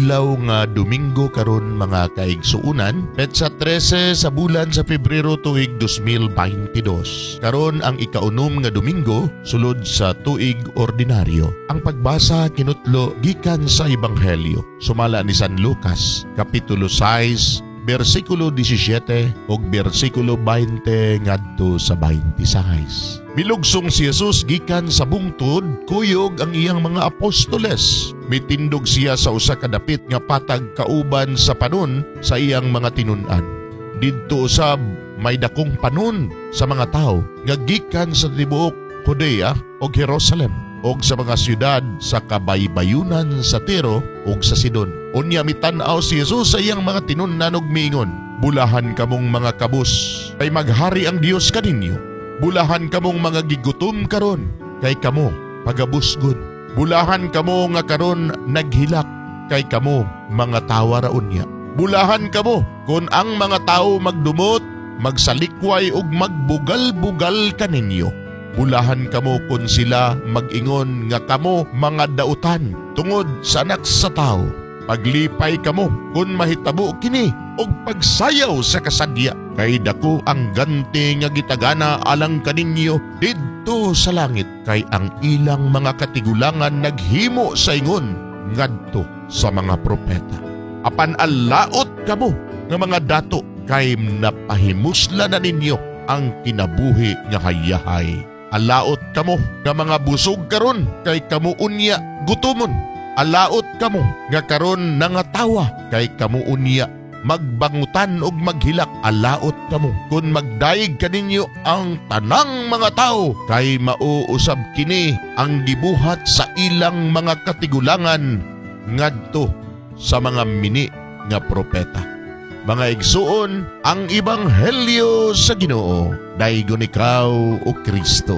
Adlaw nga Domingo karon, mga kaigsuunan, petsa 13 sa bulan sa Pebrero, tuig 2022. Karon ang ikaunom nga Domingo sulod sa tuig ordinaryo. Ang pagbasa kinutlo gikan sa Ebanghelyo sumala ni San Lucas, kapitulo 6, bersikulo 17 ug bersikulo 20 ngadto sa 26. Milugsong si Jesus gikan sa bungtod kuyog ang iyang mga apostoles. Mitindog siya sa usa ka dapit nga patag kauban sa panon sa iyang mga tinun-an. Didto usab may dakong panon sa mga tawo nga gikan sa tibuok Judea ug Jerusalem ug sa mga syudad sa kabaybayunan sa Tiro ug sa Sidon. Unya mitan-aw si Jesus sa iyang mga tinun-an ug miingon, "Bulahan kamong mga kabus, kay maghari ang Dios kaninyo. Bulahan kamong mga gigutom karon, kay kamo pagabusgon. Bulahan kamo nga karon naghilak, kay kamo mangatawa ra unya. Bulahan kamo kung ang mga tao magdumot, magsalikway ug magbugal-bugal kaninyo. Bulahan kamo kung sila mag-ingon nga kamo mga dautan tungod sa Anak sa Tao. Paglipay kamo kung mahitabo kini og pagsayaw sa kasadya, kay dako ang ganti nga gitagana alang kaninyo didto sa langit, kay ang ilang mga katigulangan naghimo sa ingon ngadto sa mga propeta. Apan alaot kamo nga mga dato, kay napahimusla na ninyo ang kinabuhi nga hayahay. Alaot kamo nga mga busog karon, kay kamo unya gutomon. Alaot kamo nga karon nangatawa, kay kamo unya magbangutan og maghilak. Alaot kamo kung magdayeg kaninyo ang tanang mga tao, kay mauusab kini ang gibuhat sa ilang mga katigulangan ngadto sa mga mini nga propeta." Mga igsuon, ang ebanghelyo sa Ginoo. Daygon ikaw, o Kristo.